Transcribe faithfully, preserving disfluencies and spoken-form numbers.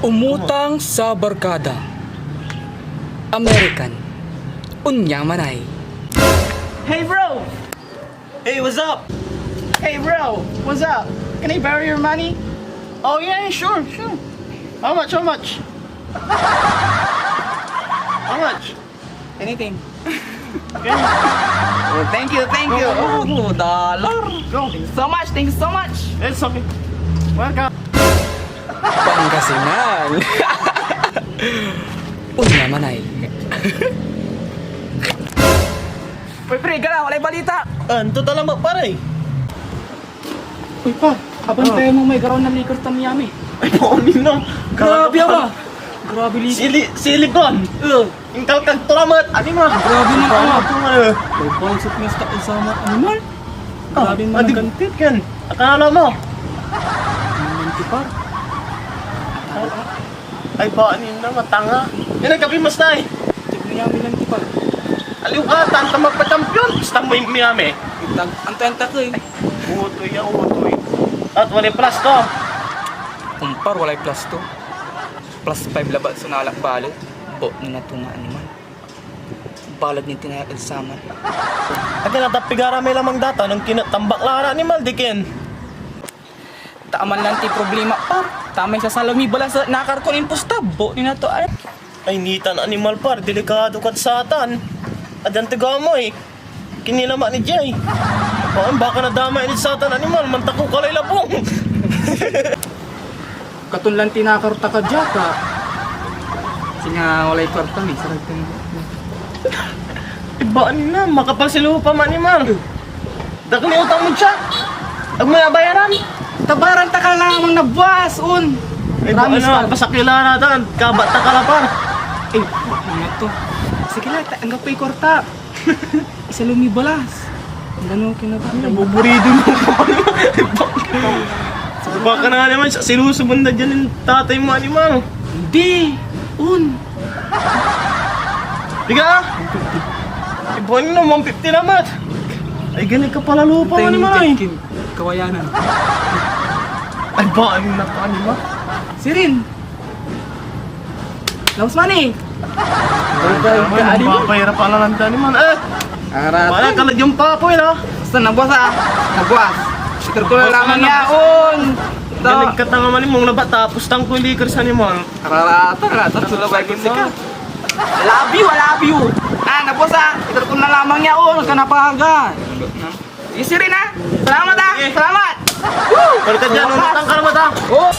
Umutang sa barkada. American. Onyamanay. Hey, bro! Hey, what's up? Hey, bro! What's up? Can I borrow your money? Oh, yeah, sure, sure. How much? How much? How much? Anything. Okay. Oh, thank you, thank you. Go, go, go. Oh, dollar. Go. Thank you so much, thank you so much. It's okay. Welcome. Pangasinan. Onyamanay. Uy, pre, gala, walay balita. Ah, anto talaga, pare? Uy, pa, abantayan mo may garaw na Lakers tan Miami. Ay, paonin na. Grabe, ah. Grabe, Lakers. Sili, sili, Bron. Eh. Inkalkag to lamet, animal. Grabe na, ah. May balsot na sa kasama, animal. Ah, grabe na, adi, naganti. Ken, akala mo? Naganti, par. Ay, ba, anin na, matanga. Yan ang kape, mas, tay. Tignan niya, Milan, di pa. Aliw ka, tanta magpa-champion. Basta mo yung Miami. Itag, anto-anta ko, eh. Utoy ya, utoy. At walay plus to. Kumpar, walay plus to. Plus five labat so nalak balet. Bo, ni natunga, animal. Balag ni tinayak ed saman. Akin ata pigara may lamang data, nung kinatambak la ra animal, di ken. Ta aman lan ti problema, par. Ta may sasalo mi balas et nakar kon impusta, bo ni nato ay. Ay, nitan animal, par, delikado kad satan. Adan ti gamoy. Kinilama ni Jay. Baka, baka nadamay ni satan animal, mantakokalay labong. Katon lan tinakar ta ka dia, ta singa walay kwarta mi, sarag tan. Iba ni na, makapal si lupa man, animal. Dakli utang mo dia. Ag mo nabayaran. Tabaran ta ka lamang na buas, un. Ay, ba, promise, ano, par. Pasakila na tan. Kabat ta ka la, par. Eh, ano to? Sige la, ta-, anggap ko'y kwarta. Isa lumibalas. Ang gano'n kinabahan. Nabuburido mo pa. Baka na nga naman, sinusumundan dyan yung tatay mo, animal. Hindi. Un. Tiga! Iba na, one fifty naman. Ay, ganit ka pala lupa, animal, ay. Kawayanan. Ay, ba, ano na pa, animal? Sirin. Laos man eh. Ay, ay, ay, ay, animal. Papahirap pala lang tayo, animal. Eh! Arating. Wala ka lang yung papoy, no? Basta nabuas, ah. Nabuas. Sitar ko na lamang yaon. Galing ka tanga man, mong labat, tapos tang ko hindi ka sa animal. Ararata, ararata, sulabay ko sika. I love you, I love you. Ah, nabuas, ah. Sitar ko na lamang yaon. Huwag ka napaga. Sige, Sirin, ah. Salamat, ah. Sige. Salamat. Woo! Balik ka dyan, Salamat. Umutang ka naman, ah. Oh.